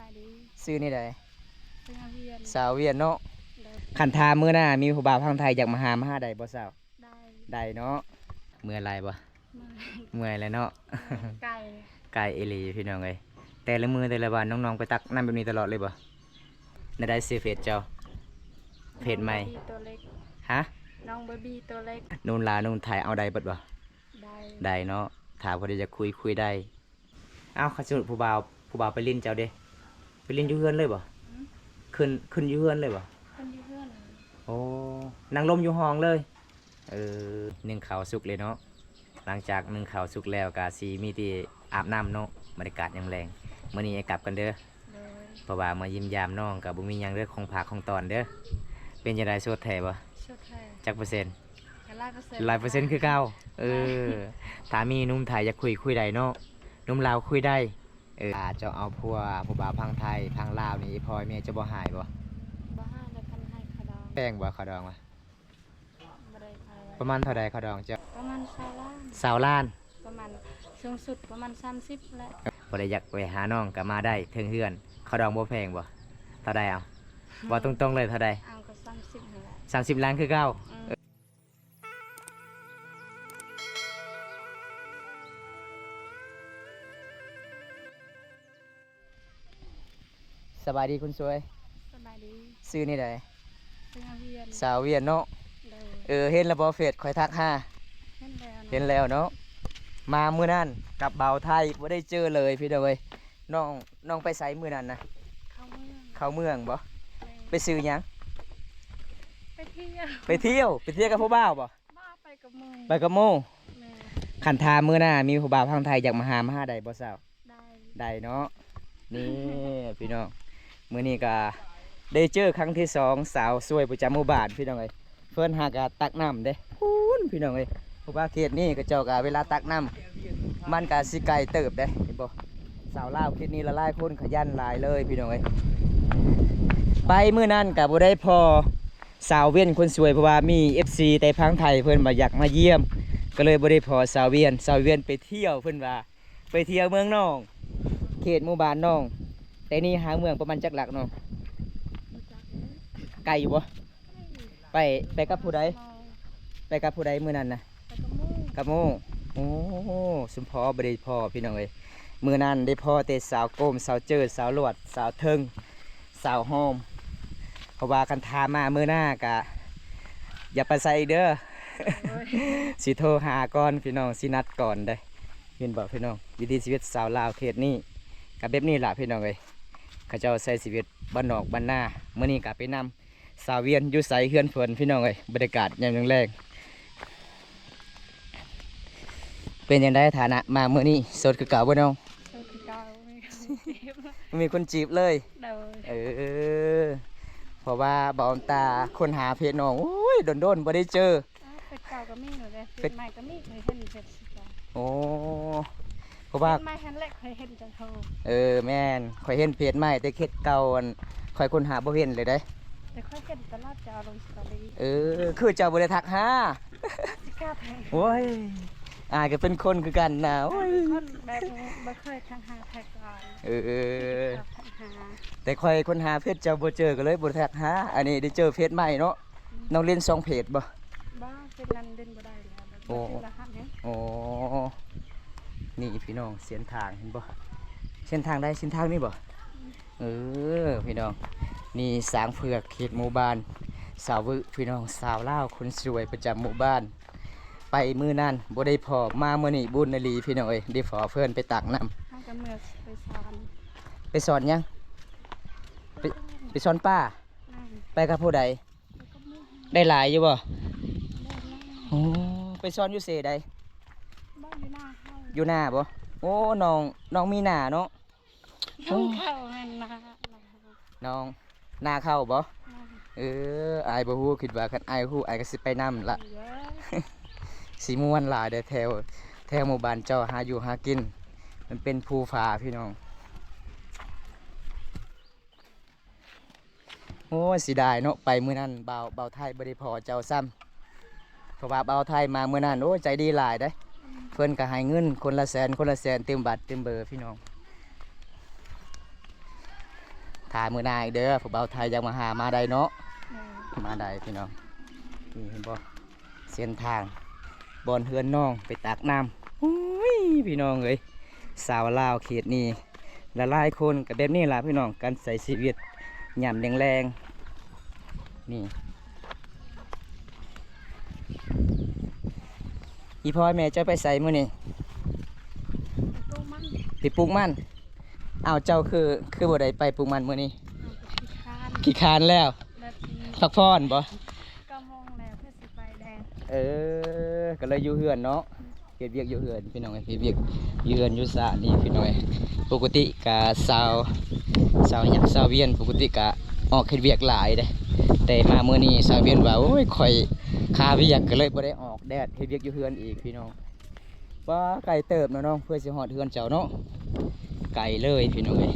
ສະບາຍດີ. ຊື່ແນວໃດ? ຊື່ອາວຽນ. ສາວວຽນເນາະ. ໂດຍ. ຄັນຖ້າມື້ໜ້າມີຜູ້ບ່າວທາງໄທຢາກມາຫາ ມາຫາໄດ້ບໍ່ສາວ? ໄດ້. ໄດ້ເນາະ. ເມື່ອຍຫຼາຍບໍ່? ເມື່ອຍ. ເມື່ອຍແຫຼະເນາະ. ໂດຍ. ໄກ ໄກອີ່ຫຼີພີ່ນ້ອງເອີຍ. ແຕ່ລະມື້ແຕ່ລະວັນນ້ອງໆໄປຕັກນ້ຳແບບນີ້ຕະຫຼອດເລີຍບໍ່? ແນວໃດຊື່ເຟສເຈົ້າ? ເຟສໃໝ່. ນ້ອງເບບີ້ໂຕເລັກ. ຮະ? ນ້ອງເບບີ້ໂຕເລັກ. ໜຸ່ມລາວໜຸ່ມໄທເອົາໄດ້ເບິດບໍ່? ໄດ້. ໄດ້ເນາະ. ຖ້າຜູ້ໃດຢາກຄຸຍ ຄຸຍໄດ້. ເອົ້າ ຄັນສົມມຸດຜູ້ບ່າວ ຜູ້ບ່າວໄປຫຼິ້ນເຈົ້າເດ? ໄປຫຼິ້ນຢູ່ເຮືອນເລີຍບໍ່? ຫືມ? ຂຶ້ນ ຂຶ້ນຢູ່ເຮືອນເລີຍບໍ່? ຂຶ້ນຢູ່ເຮືອນ. ໂອ້ ນັ່ງລົມຢູ່ຫ້ອງເລີຍ. ເອີ ໜຶ້ງເຂົ້າສຸກເລີຍເນາະ. ຫຼັງຈາກໜຶ້ງເຂົ້າສຸກແລ້ວກະຊິມີແຕ່ອາບນ້ຳເນາະ. ບັນຍາກາດຍາມແລງ. ມື້ນີ້ອ້າຍກັບກ່ອນເດີ. ໂດຍ. ເພາະວ່າມາຢ້ຽມຢາມນ້ອງກະບໍ່ມີຫຍັງເດີ ຂອງຝາກຂອງຕ້ອນເດີ. ເປັນຈັ່ງໃດ ໂສດແທ້ບໍ່? ໂສດແທ້. ຈັກເປີເຊັນ? ກໍຮ້ອຍເປີເຊັນ. ຮ້ອຍເປີເຊັນຄືເກົ່າ. ເອີ ຖ້າມີໜຸ່ມໄທຢາກຄຸຍ ຄຸຍໄດ້ເນາະ. ໜຸ່ມລາວຄຸຍໄດ້. ເອີ ຖ້າເຈົ້າເອົາຜົວ ຜູ້ບ່າວຝັ່ງໄທ ຝັ່ງລາວນີ້ ພໍ່ແມ່ຈະບໍ່ໃຫ້ບໍ່? ບໍ່ໃຫ້. ແລ້ວຄັນໃຫ້ຄ່າດອງ? ແພງບໍ່ຄ່າດອງວະ? ບໍ່ໄດ້ຄ່າ. ປະມານເທົ່າໃດຄ່າດອງເຈົ້າ? ປະມານຊາວລ້ານ. ຊາວລ້ານ. ປະມານ ສູງສຸດປະມານສາມສິບແຫຼະ. ຜູ້ໃດຢາກໄປຫານ້ອງກໍມາໄດ້ເຖິງເຮືອນ. ຄ່າດອງບໍ່ແພງບໍ່? ເທົ່າໃດເອົາ? ເວົ້າຕົງໆເລີຍ ເທົ່າໃດ? ເອົາກໍສາມສິບຫັ້ນແຫຼະ. ສາມສິບລ້ານຄືເກົ່າ. ອືມ. ສະບາຍດີຄົນສວຍ. ສະບາຍດີ. ຊື່ແນວໃດ? ຊື່ອາວຽນ. ສາວວຽນເນາະ. ໂດຍ. ເອີ ເຫັນແລ້ວບໍ່ເຟສຂ້ອຍທັກຫາ? ເຫັນແລ້ວ. ເຫັນແລ້ວເນາະ. ມາມື້ນັ້ນກັບບ່າວໄທບໍ່ໄດ້ເຈີເລີຍພີ່ນ້ອງເອີຍ. ນ້ອງ ນ້ອງໄປໃສມື້ນັ້ນນະ? ເຂົ້າເມືອງ. ເຂົ້າເມືອງບໍ່? ແມ່ນ. ໄປຊື້ຫຍັງ? ໄປທ່ຽວ. ໄປທ່ຽວ. ໄປທ່ຽວກັບຜູ້ບ່າວບໍ່? ບໍ່ ໄປກັບໝູ່. ໄປກັບໝູ່. ແມ່ນ. ຄັນຖ້າມື້ໜ້າມີຜູ້ບ່າວທາງໄທຢາກມາຫາ ມາຫາໄດ້ບໍ່ສາວ? ໄດ້. ໄດ້ເນາະ. ນີ້ພີ່ນ້ອງ ມື້ນີ້ກໍໄດ້ເຈີຄັ້ງທີສອງ ສາວສວຍປະຈຳໝູ່ບ້ານພີ່ນ້ອງເອີຍ. ເພິ່ນຫາກະຕັກນ້ຳເດ້ ພຸ້ນພີ່ນ້ອງເອີຍ. ເພາະວ່າເຂດນີ້ເຂົາເຈົ້າກະເວລາຕັກນ້ຳ ມັນກະຊິໄກເຕີບເດ້ ເຫັນບໍ່? ສາວລາວເຂດນີ້ຫຼາຍໆຄົນຂະຫຍັນຫຼາຍເລີຍພີ່ນ້ອງເອີຍ. ໄປມື້ນັ້ນກະບໍ່ໄດ້ພໍ້ສາວວຽນຄົນສວຍ ເພາະວ່າມີເອັຟຊີແຕ່ຝັ່ງໄທເພິ່ນວ່າຢາກມາຢ້ຽມ ກໍເລີຍບໍ່ໄດ້ພໍ້ສາວວຽນ. ສາວວຽນໄປທ່ຽວ ເພິ່ນວ່າໄປທ່ຽວເມືອງນ້ອງ ເຂດໝູ່ບ້ານນ້ອງ. ແຕ່ນີ້ຫາເມືອງປະມານຈັກຫຼັກນ້ອງ? ໄກຢູ່ບໍ່? ໄປ ໄປກັບຜູ້ໃດ? ໄປກັບຜູ້ໃດມື້ນັ້ນນະ? ໄປກັບໝູ່. ກັບໝູ່. ໂອ້ ສົມພໍ້ບໍ່ໄດ້ພໍ້ພີ່ນ້ອງເອີຍ. ມື້ນັ້ນໄດ້ພໍ້ແຕ່ສາວໂກມ ສາວເຈີ ສາວຫຼວດ ສາວເທິງ ສາວຫອມ. ເພາະວ່າຄັນຖ້າມາມື້ໜ້າກະຢ່າໄປໃສອີກເດີ. ໂອ້ຍ ຊິໂທຫາກ່ອນພີ່ນ້ອງ ຊິນັດກ່ອນເດ້. ເຫັນບໍ່ພີ່ນ້ອງ ວິຖີຊີວິດຊາວລາວເຂດນີ້ກະແບບນີ້ລະພີ່ນ້ອງເອີຍ. ເຂົາເຈົ້າໃຊ້ຊີວິດບ້ານນອກບ້ານນາ. ມື້ນີ້ກະໄປນຳ ສາວວຽນຢູ່ໃສເຮືອນເພິ່ນພີ່ນ້ອງເອີຍ. ບັນຍາກາດຍາມແລງໆ ເປັນຈັ່ງໃດ? ຖານະມາມື້ນີ້ໂສດຄືເກົ່າບໍ່ນ້ອງ? ໂສດຄືເກົ່າ. ບໍ່ມີຄົນຈີບເລີຍ? ໂດຍ. ເອີ ເພາະວ່າບ່າວຕາຄົ້ນຫາເພຈນ້ອງ ໂອ້ຍ ດົນໆບໍ່ໄດ້ເຈີ. ເຟສເກົ່າກໍມີຢູ່ເດ້ ເຟສໃໝ່ກໍມີ ຂ້ອຍເຫັນເຟສເກົ່າ. ໂອ້ ເພາະວ່າເຟສໃໝ່ຫັ້ນແຫຼະຂ້ອຍເຫັນເຈົ້າໂທ. ເອີ ແມ່ນ ຂ້ອຍເຫັນເຟສໃໝ່ ແຕ່ເຟສເກົ່າ ອັນ ຂ້ອຍຄົ້ນຫາບໍ່ເຫັນເລີຍເດ້. ແຕ່ຂ້ອຍເຫັນຕະຫຼອດເຈົ້າລົງສະຕອຣີ. ເອີ ຄືເຈົ້າບໍ່ໄດ້ທັກຫາ. ຊິກະແທ້. ໂອ້ຍ ອ້າຍກໍເປັນຄົນຄືກັນນະ. ໂອ້ຍ ເປັນຄົນແບບບໍ່ເຄີຍທັກຫາໃຜກ່ອນ. ເອີ ແຕ່ຂ້ອຍຄົ້ນຫາເຟສເຈົ້າບໍ່ເຈີ ກໍເລີຍບໍ່ໄດ້ທັກຫາ. ອັນນີ້ໄດ້ເຈີເຟສໃໝ່ເນາະ. ອືມ ນ້ອງຫຼິ້ນສອງເຟສບໍ່? ບໍ່ ເຟສນັ້ນຫຼິ້ນບໍ່ໄດ້ແລ້ວ. ໂອ້ ໂອ້ ນີ້ພີ່ນ້ອງ ເສັ້ນທາງເຫັນບໍ່? ເສັ້ນທາງໃດ? ເສັ້ນທາງນີ້ບໍ່? ອືມ ເອີ ພີ່ນ້ອງ ນີ້ຊ້າງເຜືອກເຂດໝູ່ບ້ານ ສາວວຶ ພີ່ນ້ອງ ສາວລາວຄົນສວຍປະຈຳໝູ່ບ້ານ. ໄປມື້ນັ້ນບໍ່ໄດ້ພໍ້ ມາມື້ນີ້ບຸນອີ່ຫຼີພີ່ນ້ອງເອີຍ ໄດ້ພໍ້ເພິ່ນໄປຕັກນ້ຳ. ເຮົາກໍເມືອໄປສອນ. ໄປສອນຫຍັງ? ໄປ ໄປສອນປາ. ອືມ ໄປກັບຜູ້ໃດ? ໄດ້ຫຼາຍຢູ່ບໍ່? ໂອ້ ໄປສອນຢູ່ເສໃດ? ຢູ່ນາເຮົາ. ຢູ່ນາບໍ່? ໂອ້ ນ້ອງ ນ້ອງມີນາເນາະ. ນ້ອງເຂົ້າແມ່ນນາ ນ້ອງນາເຂົ້າບໍ່? ແມ່ນ. ເອີ ອ້າຍບໍ່ຮູ້ ຄິດວ່າຄັນອ້າຍຮູ້ ອ້າຍກໍຊິໄປນຳລະ. ຊິມ່ວນຫຼາຍເດ້ ແຖວ ແຖວໝູ່ບ້ານເຈົ້າຫາຢູ່ຫາກິນ ມັນເປັນພູຜາພີ່ນ້ອງ. ໂອ້ຍ ເສຍດາຍເນາະ ໄປມື້ນັ້ນບ່າວ ບ່າວໄທບໍ່ໄດ້ພໍ້ເຈົ້າຊ້ຳ ເພາະວ່າບ່າວໄທມາມື້ນັ້ນ ໂອ້ຍ ໃຈດີຫຼາຍເດ້. ເພິ່ນກໍໃຫ້ເງິນຄົນລະແສນ ຄົນລະແສນ ຕື່ມບັດຕື່ມເບີ ພີ່ນ້ອງ. ຖ້າມື້ໜ້າອີກເດີ ຜູ້ບ່າວໄທຢາກມາຫາ ມາໄດ້ເນາະ. ເອີ ມາໄດ້ພີ່ນ້ອງ. ນີ້ເຫັນບໍ່ ເສັ້ນທາງບ່ອນເຮືອນນ້ອງໄປຕາກນ້ຳ. ໂອ້ຍ ພີ່ນ້ອງເອີຍ ຊາວລາວເຂດນີ້ຫຼາຍໆຄົນກໍແບບນີ້ລະພີ່ນ້ອງ ການໃຊ້ຊີວິດຍາມແລງໆ. ນີ້ ອີ່ພໍ່ແມ່ເຈົ້າໄປໃສມື້ນີ້? ໄປປູກມັນ. ໄປປູກມັນ. ອ້າວ ເຈົ້າຄື ຄືບໍ່ໄດ້ໄປປູກມັນມື້ນີ້? ອ້າວ ຂີ້ຄ້ານ. ຂີ້ຄ້ານແລ້ວ. ແບບນີ້ ພັກຜ່ອນບໍ່? ເກົ້າໂມງແລ້ວ ຄືຊິໄປແດ່. ເອີ ກໍເລີຍຢູ່ເຮືອນເນາະ. ເຮັດວຽກຢູ່ເຮືອນພີ່ນ້ອງເອີຍ ເຮັດວຽກຢູ່ເຮືອນຢູ່ຊານນີ້ພີ່ນ້ອງເອີຍ. ປົກກະຕິກະຊາວ ຊາວຫຍັງ ຊາວວຽນ ປົກກະຕິກະອອກເຮັດວຽກຫຼາຍເດ້ ແຕ່ມາມື້ນີ້ຊາວວຽນວ່າ ໂອ້ຍ ຂ້ອຍຄາວຽກ ກໍເລີຍບໍ່ໄດ້ອອກແດດ ເຮັດວຽກຢູ່ເຮືອນອີກພີ່ນ້ອງ. ປ້າ ໄກເຕີບເນາະນ້ອງ ເພື່ອຊິຮອດເຮືອນເຈົ້າເນາະ ໄກເລີຍພີ່ນ້ອງເອີຍ.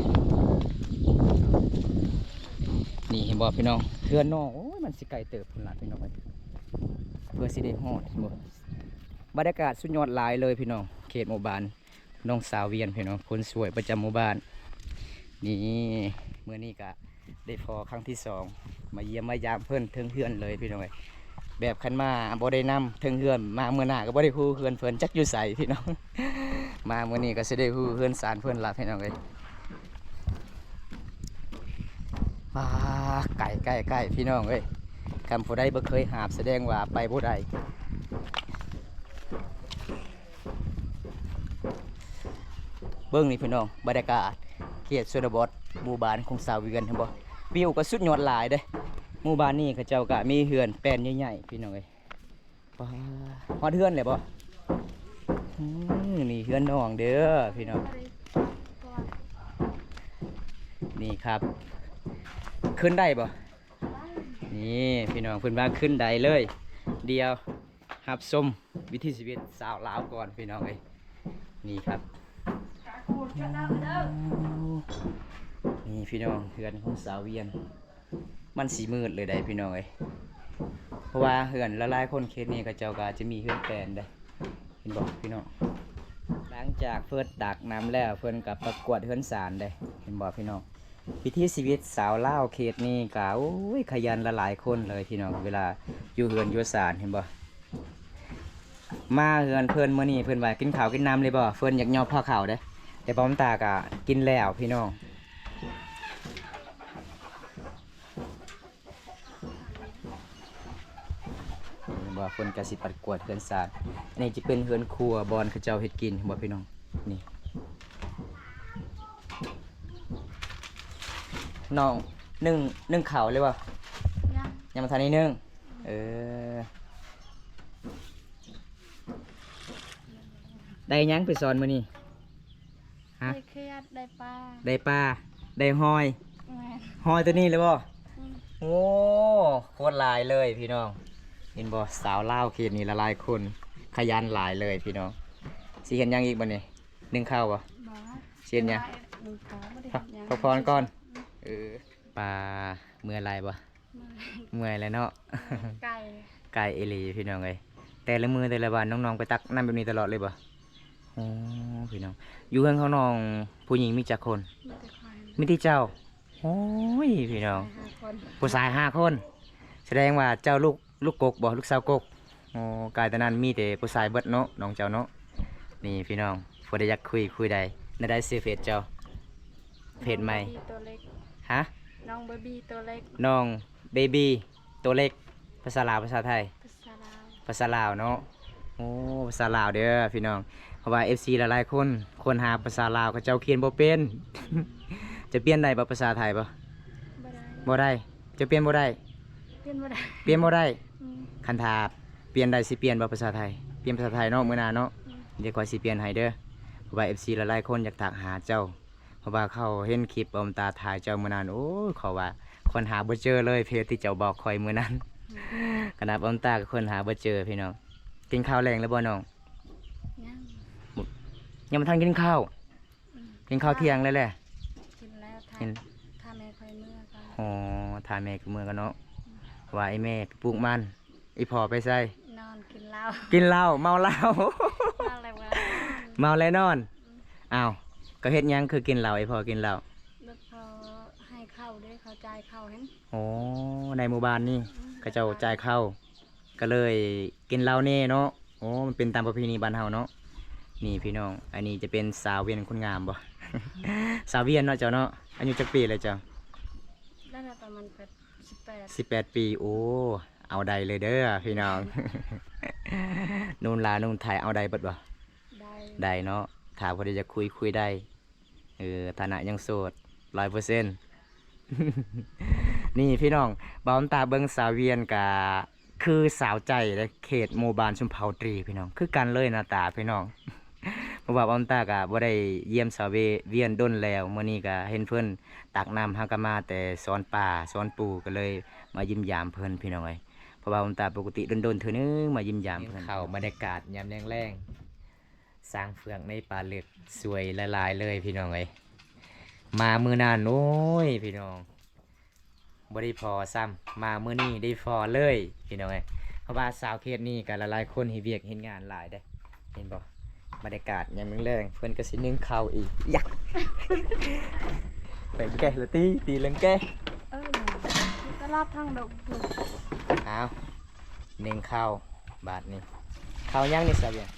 ນີ້ເຫັນບໍ່ພີ່ນ້ອງ ເຮືອນນ້ອງ ໂອ້ຍ ມັນຊິໄກເຕີບພຸ້ນລະພີ່ນ້ອງເອີຍ ເພື່ອຊິໄດ້ຮອດ ເຫັນບໍ່? ບັນຍາກາດສຸດຍອດຫຼາຍເລີຍພີ່ນ້ອງ ເຂດໝູ່ບ້ານໜອງສາວວຽນພີ່ນ້ອງ ຄົນສວຍປະຈຳໝູ່ບ້ານ. ນີ້ ມື້ນີ້ກະໄດ້ພໍ້ຄັ້ງທີສອງ ມາຢ້ຽມມາຢາມເພິ່ນເທິງເຮືອນເລີຍພີ່ນ້ອງເອີຍ. ແບບຄັນມາບໍ່ໄດ້ນຳເທິງເຮືອນ ມາມື້ໜ້າກໍບໍ່ໄດ້ຮູ້ເຮືອນເພິ່ນຈັກຢູ່ໃສພີ່ນ້ອງ. ມາມື້ນີ້ກໍຊິໄດ້ຮູ້ເຮືອນຊານເພິ່ນລະພີ່ນ້ອງເອີຍ. ປາ ໄກ ໄກ ໄກ ພີ່ນ້ອງເອີຍ ຄັນຜູ້ໃດບໍ່ເຄີຍຫາບ ສະແດງວ່າໄປບໍ່ໄດ້. ເບິ່ງນີ້ພີ່ນ້ອງ ບັນຍາກາດເຂດຊົນນະບົດ ໝູ່ບ້ານຂອງຊາວວຽນ ເຫັນບໍ່? ວິວກໍສຸດຍອດຫຼາຍເດ້. ໝູ່ບ້ານນີ້ເຂົາເຈົ້າກໍມີເຮືອນແປນໃຫຍ່ໆ ພີ່ນ້ອງເອີຍ. ປາ ຮອດເຮືອນແລ້ວບໍ່? ອືມ ນີ້ເຮືອນນ້ອງເດີພີ່ນ້ອງ. ນີ້ຄັບ ຂຶ້ນໄດ້ບໍ່? ນີ້ພີ່ນ້ອງ ເພິ່ນວ່າຂຶ້ນໄດ້ເລີຍ. ດຽວຮັບຊົມວິຖີຊີວິດຊາວລາວກ່ອນພີ່ນ້ອງເອີຍ. ນີ້ຄັບ ນີ້ພີ່ນ້ອງ ເຮືອນຂອງຊາວວຽນ. ມັນຊິມືດເລີຍໃດ໋ພີ່ນ້ອງເອີຍ ເພາະວ່າເຮືອນຫຼາຍໆຄົນເຂດນີ້ ເຂົາເຈົ້າກໍອາດຈະມີເຮືອນແປນເດ້ ເຫັນບໍ່ພີ່ນ້ອງ? ຫຼັງຈາກເພິ່ນຕັກນ້ຳແລ້ວ ເພິ່ນກໍປະກວດເຮືອນຊານເດ້ ເຫັນບໍ່ພີ່ນ້ອງ? ວິຖີຊີວິດຊາວລາວເຂດນີ້ກໍ ໂອ້ຍ ຂະຫຍັນຫຼາຍໆຄົນເລີຍພີ່ນ້ອງ ເວລາຢູ່ເຮືອນຢູ່ຊານ ເຫັນບໍ່? ມາເຮືອນເພິ່ນມື້ນີ້ ເພິ່ນວ່າກິນເຂົ້າກິນນ້ຳເລີຍບໍ່? ເພິ່ນຢາກຫຍໍ້າພາເຂົ້າເດ້ ແຕ່ບໍ່ຕາກໍກິນແລ້ວພີ່ນ້ອງ. ເຫັນບໍ່? ເພິ່ນກະຊິປັດກວາດເຮືອນຊານ. ອັນນີ້ຈະເປັນເຮືອນຄົວ ບ່ອນເຂົາເຈົ້າເຮັດກິນ ເຫັນບໍ່ພີ່ນ້ອງ? ນີ້ ນ້ອງ ໜຶ້ງ ໜຶ້ງເຂົ້າເລີຍບໍ່? ຍັງ ຍັງບໍ່ທັນໄດ້ໜຶ້ງ. ເອີ ໄດ້ຫຍັງໄປສອນມື້ນີ້? ຮະ? ໄດ້ເຂືອດ ໄດ້ປາ ໄດ້ປາ ໄດ້ຫອຍ. ແມ່ນ ຫອຍໂຕນີ້ເລີຍບໍ່? ອືມ ໂອ້ ໂຄດຫຼາຍເລີຍພີ່ນ້ອງ ເຫັນບໍ່? ສາວລາວເຂດນີ້ຫຼາຍໆຄົນ ຂະຫຍັນຫຼາຍເລີຍພີ່ນ້ອງ. ຊິເຮັດຫຍັງອີກບັດນີ້? ໜຶ້ງເຂົ້າບໍ່? ບໍ່ ຊິເຮັດຫຍັງ? ໜຶ້ງເຂົ້າ ບໍ່ໄດ້ເຮັດຫຍັງ ພັກຜ່ອນກ່ອນ. ເອີ ປາ ເມື່ອຍຫຼາຍບໍ່? ເມື່ອຍ ເມື່ອຍແລ້ວເນາະ. ໄກ ໄກອີ່ຫຼີພີ່ນ້ອງເອີຍ. ແຕ່ລະມື້ແຕ່ລະວັນນ້ອງໆໄປຕັກນ້ຳແບບນີ້ຕະຫຼອດເລີຍບໍ່? ໂອ້ ພີ່ນ້ອງ ຢູ່ເຮືອນຂອງນ້ອງຜູ້ຍິງມີຈັກຄົນ? ມີແຕ່ຂ້ອຍ ມີແຕ່ເຈົ້າ. ໂອ້ຍ ພີ່ນ້ອງ ຜູ້ຊາຍຫ້າຄົນ ຜູ້ຊາຍຫ້າຄົນ. ສະແດງວ່າເຈົ້າລູກ ລູກກົກບໍ່? ລູກສາວກົກ. ໂອ້ ກາຍແຕ່ນັ້ນມີແຕ່ຜູ້ຊາຍເບິດເນາະ ນ້ອງເຈົ້າເນາະ. ນີ້ພີ່ນ້ອງ ຜູ້ໃດຢາກຄຸຍ ຄຸຍໄດ້. ແນວໃດຊື່ເຟສເຈົ້າ? ເຟສໃໝ່ ນ້ອງເບບີ້ໂຕເລັກ. ຮະ? ນ້ອງເບບີ້ໂຕເລັກ. ນ້ອງເບບີ້ໂຕເລັກ. ພາສາລາວ ພາສາໄທ? ພາສາລາວ ພາສາລາວເນາະ. ໂອ້ ພາສາລາວເດີພີ່ນ້ອງ ເພາະວ່າເອັຟຊີຫຼາຍໆຄົນຄົ້ນຫາພາສາລາວ ເຂົາເຈົ້າຂຽນບໍ່ເປັນ. ຈະປ່ຽນໄດ້ບໍ່ພາສາໄທບໍ່? ບໍ່ໄດ້ ບໍ່ໄດ້. ຈະປ່ຽນບໍ່ໄດ້? ປ່ຽນບໍ່ໄດ້ ປ່ຽນບໍ່ໄດ້. ອືມ ຄັນຖ້າປ່ຽນໄດ້ຊິປ່ຽນບໍ່ພາສາໄທ? ປ່ຽນພາສາໄທເນາະ ມື້ໜ້າເນາະ. ອືມ ດຽວຂ້ອຍຊິປ່ຽນໃຫ້ເດີ ເພາະວ່າເອັຟຊີຫຼາຍໆຄົນຢາກທັກຫາເຈົ້າ ເພາະວ່າເຂົາເຫັນຄລິບອອກຕາຖ່າຍເຈົ້າມື້ນັ້ນ. ໂອ້ຍ ເຂົາວ່າຄົ້ນຫາບໍ່ເຈີເລີຍ ເພຈທີ່ເຈົ້າບອກຂ້ອຍມື້ນັ້ນ. ອືມ ຂະໜາດອອກຕາກໍຄົ້ນຫາບໍ່ເຈີພີ່ນ້ອງ. ກິນເຂົ້າແລງແລ້ວບໍ່ນ້ອງ? ຍັງ ຍັງບໍ່ທັນກິນເຂົ້າ. ອືມ ກິນເຂົ້າທ່ຽງແລ້ວແຫຼະ? ກິນແລ້ວ ຖ້າ ຖ້າແມ່ຂ້ອຍເມືອກ່ອນ. ອໍ ຖ້າແມ່ຂ້ອຍເມືອກ່ອນເນາະ. ອືມ ວ່າອີ່ແມ່ໄປປູກມັນ ອີ່ພໍ່ໄປໃສ? ນອນກິນເຫຼົ້າ ກິນເຫຼົ້າ ເມົາເຫຼົ້າ ເມົາແລ້ວນອນ. ອືມ ອ້າວ ກໍເຮັດຫຍັງຄືກິນເຫຼົ້າ ອີ່ພໍ່ກິນເຫຼົ້າ? ແລ້ວພໍ ໃຫ້ເຂົ້າເດ້ ເຂົາຈ່າຍເຂົ້າຫັ້ນ. ໂອ້ ໃນໝູ່ບ້ານນີ້ ອືມ ເຂົາເຈົ້າຈ່າຍເຂົ້າ ກໍເລີຍກິນເຫຼົ້າແດ່ເນາະ. ໂອ້ ມັນເປັນຕາມປະເພນີບ້ານເຮົາເນາະ. ນີ້ພີ່ນ້ອງ ອັນນີ້ຈະເປັນສາວວຽນຄົນງາມບໍ່? ສາວວຽນເນາະເຈົ້າເນາະ. ອາຍຸຈັກປີແລ້ວເຈົ້າ? ໄດ້ແລ້ວປະມານແປດ ສິບແປດ ສິບແປດປີ. ໂອ້ ເອົາໄດ້ເລີຍເດີພີ່ນ້ອງ. ໜຸ່ມລາວໜຸ່ມໄທເອົາໄດ້ເບິດບໍ່? ໄດ້ ໄດ້ເນາະ. ຖ້າຜູ້ໃດຢາກຄຸຍ ຄຸຍໄດ້. ເອີ ຖານະຍັງໂສດ ຮ້ອຍເປີເຊັນ. ນີ້ພີ່ນ້ອງ ບ່າວຕາເບິ່ງສາວວຽນກະຄືສາວໃຈເດ້ ເຂດໝູ່ບ້ານຊຸມເຜົ່າຕຣີພີ່ນ້ອງ ຄືກັນເລີຍໜ້າຕາພີ່ນ້ອງ. ເພາະວ່າບ່າວຕາກະບໍ່ໄດ້ຢ້ຽມສາວເວ ວຽນດົນແລ້ວ ມື້ນີ້ກະເຫັນເພິ່ນຕັກນ້ຳ ເຮົາກະມາແຕ່ສອນປາສອນປູ ກະເລີຍມາຢ້ຽມຢາມເພິ່ນພີ່ນ້ອງເອີຍ. ເພາະວ່າບ່າວຕາປົກກະຕິດົນໆເທື່ອໜຶ່ງມາຢ້ຽມຢາມເພິ່ນ. ເຂົ້າ ບັນຍາກາດຍາມແລງໆ ຊ້າງເຜືອກໃນປ່າເລິກ ສວຍຫຼາຍໆເລີຍພີ່ນ້ອງເອີຍ. ມາມື້ນັ້ນ ໂອ້ຍ ພີ່ນ້ອງ ບໍ່ໄດ້ພໍຊ້ຳ ມາມື້ນີ້ໄດ້ພໍເລີຍພີ່ນ້ອງເອີຍ. ເພາະວ່າຊາວເຂດນີ້ກະຫຼາຍໆຄົນເຮັດວຽກເຮັດງານຫຼາຍເດ້ ເຫັນບໍ່? ບັນຍາກາດຍາມແລງໆ ເພິ່ນກະຊິໜຶ້ງເຂົ້າອີກ ຢາກ ໄປແກະລະຕີ ຕີເລື່ອງແກະ ເອີ ຕະຫຼາດທາງດອກ. ອ້າວ ໜຶ້ງເຂົ້າບາດນີ້. ເຂົ້າຫຍັງນີ້ສາວວຽນ?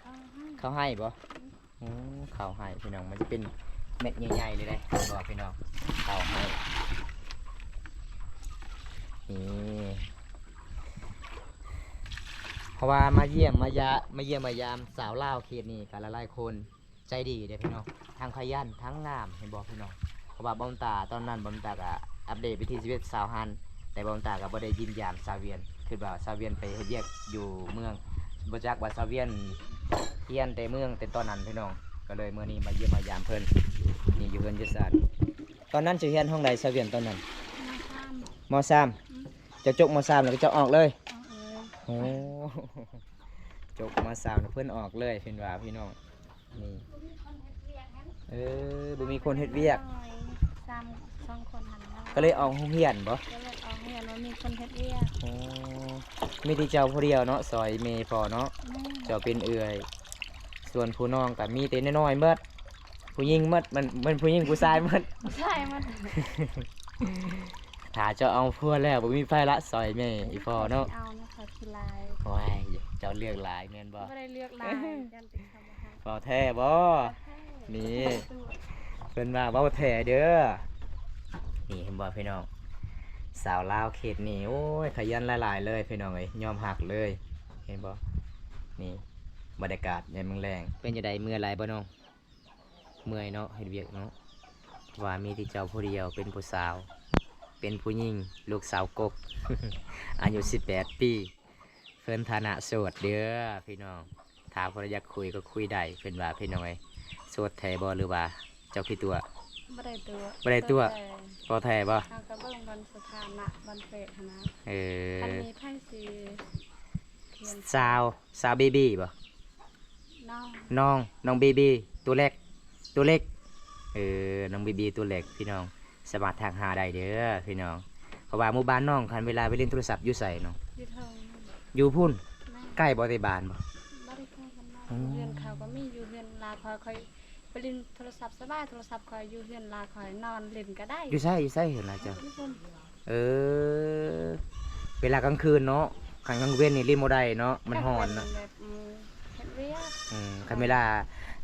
ເຂົ້າໄຮ່ ເຂົ້າໄຮ່ບໍ່? ອືມ ໂອ້ ເຂົ້າໄຮ່ພີ່ນ້ອງ ມັນຈະເປັນເມັດໃຫຍ່ໆເລີຍເດ້ ເຫັນບໍ່ພີ່ນ້ອງ? ເຂົ້າໄຮ່ ນີ້ ເພາະວ່າມາຢ້ຽມມາຢາ ມາຢ້ຽມມາຢາມສາວລາວເຂດນີ້ກະຫຼາຍໆຄົນ ໃຈດີເດ້ພີ່ນ້ອງ ທັງຂະຫຍັນທັງງາມ ເຫັນບໍ່ພີ່ນ້ອງ? ເພາະວ່າບ່າວຕາຕອນນັ້ນ ບ່າວຕາກະອັບເດດວັນທີສິບເອັດ ຊາວຫັ້ນ ແຕ່ບ່າວຕາກະບໍ່ໄດ້ຢ້ຽມຢາມສາວວຽນ ຄິດວ່າສາວວຽນໄປເຮັດວຽກຢູ່ເມືອງ ບໍ່ຈັກວ່າສາວວຽນຮຽນແຕ່ເມືອງແຕ່ຕອນນັ້ນພີ່ນ້ອງ ກະເລີຍມື້ນີ້ມາຢ້ຽມມາຢາມເພິ່ນ ນີ້ຢູ່ເຮືອນຢູ່ຊານ. ຕອນນັ້ນເຈົ້າຮຽນຫ້ອງໃດສາວວຽນຕອນນັ້ນ? ມໍສາມ ມໍສາມ. ອືມ ເຈົ້າຈົບມໍສາມແລ້ວເຈົ້າອອກເລີຍ? ອອກເລີຍ. ໂອ້ ຈົບມໍສາມແລ້ວເພິ່ນອອກເລີຍ ເພິ່ນວ່າພີ່ນ້ອງ. ນີ້ ເອີ ບໍ່ມີຄົນເຮັດວຽກ ສາມ ສອງຄົນຫັ້ນນະ ກະເລີຍອອກໂຮງຮຽນບໍ່? ກະເລີຍອອກໂຮງຮຽນ ບໍ່ມີຄົນເຮັດວຽກ. ໂອ້ ມີແຕ່ເຈົ້າຜູ້ດຽວເນາະ ຊ່ອຍແມ່ພໍ່ເນາະ. ແມ່ນ ເຈົ້າເປັນເອື້ອຍ ສ່ວນຜູ້ນ້ອງກະມີແຕ່ນ້ອຍໆເບິດ ຜູ້ຍິງເບິດ ມັນ ມັນຜູ້ຍິງຜູ້ຊາຍເບິດ? ຜູ້ຊາຍເບິດ. ຖ້າເຈົ້າເອົາຜົວແລ້ວ ບໍ່ມີໃຜລະຊ່ອຍແມ່ອີ່ພໍ່ເນາະ. ເອົານະ ຂ້ອຍຂີ້ລາຍ. ໂອ້ຍ ເຈົ້າເລືອກຫຼາຍແມ່ນບໍ່? ບໍ່ໄດ້ເລືອກຫຼາຍ ຢ້ານແຕ່ ເວົ້າແທ້ບໍ່? ເວົ້າແທ້. ນີ້ ເພິ່ນວ່າເວົ້າແທ້ເດີ. ນີ້ເຫັນບໍ່ພີ່ນ້ອງ ສາວລາວເຂດນີ້ ໂອ້ຍ ຂະຫຍັນຫຼາຍໆເລີຍພີ່ນ້ອງເອີຍ ຍອມຮັບເລີຍ ເຫັນບໍ່? ນີ້ ບັນຍາກາດຍາມແລງໆ ເປັນຈັ່ງໃດ ເມື່ອຍຫຼາຍບໍ່ນ້ອງ? ເມື່ອຍເນາະ ເຮັດວຽກເນາະ ວ່າມີແຕ່ເຈົ້າຜູ້ດຽວ ເປັນຜູ້ສາວ ເປັນຜູ້ຍິງ ລູກສາວກົກ ອາຍຸສິບແປດປີ. ເພິ່ນຖານະໂສດເດີພີ່ນ້ອງ ຖ້າຜູ້ໃດຢາກຄຸຍກໍຄຸຍໄດ້ ເພິ່ນວ່າພີ່ນ້ອງເອີຍ. ໂສດແທ້ບໍ່ ຫຼືວ່າເຈົ້າຂີ້ຕົວະ? ບໍ່ໄດ້ຕົວະ ບໍ່ໄດ້ຕົວະ. ໂສດແທ້ ບໍ່ແທ້ບໍ່? ເຮົາກໍເບິ່ງບ່ອນສະຖານະ ບ່ອນເຟສຫັ້ນນະ. ເອີ ຄັນມີໃຜຊິ ສາວ ສາວເບບີບໍ່? ນ້ອງ ນ້ອງ ນ້ອງເບບີ ຕົວເລັກ ຕົວເລັກ. ເອີ ນ້ອງເບບີຕົວເລັກພີ່ນ້ອງ ສາມາດທັກຫາໄດ້ເດີພີ່ນ້ອງ. ເພາະວ່າໝູ່ບ້ານນ້ອງ ຄັນເວລາໄປຫຼິ້ນໂທລະສັບຢູ່ໃສນ້ອງ? ຢູ່ເທິງ ຢູ່ພຸ້ນ. ແມ່ນ ໃກ້ບໍ່ແຕ່ບ້ານບໍ່? ບໍ່ໄດ້ໃກ້ກັນມາກ. ອືມ ເຮືອນເຂົາກໍມີ ຢູ່ເຮືອນລາຂ້ອຍ ຂ້ອຍໄປຫຼິ້ນໂທລະສັບສະບາຍ ໂທລະສັບຂ້ອຍຢູ່ເຮືອນລາຂ້ອຍ ນອນຫຼິ້ນກໍໄດ້. ຢູ່ໃສ ຢູ່ໃສເຮືອນລາເຈົ້າ? ຢູ່ພຸ້ນ. ເອີ ເວລາກາງຄືນເນາະ ຄັນກາງເວັນນີ້ຫຼິ້ນບໍ່ໄດ້ເນາະ ມັນຮ້ອນເນາະ. ກາງເວັນແບບ ອືມ ເຮັດວຽກ. ອືມ ຄັນເວລາ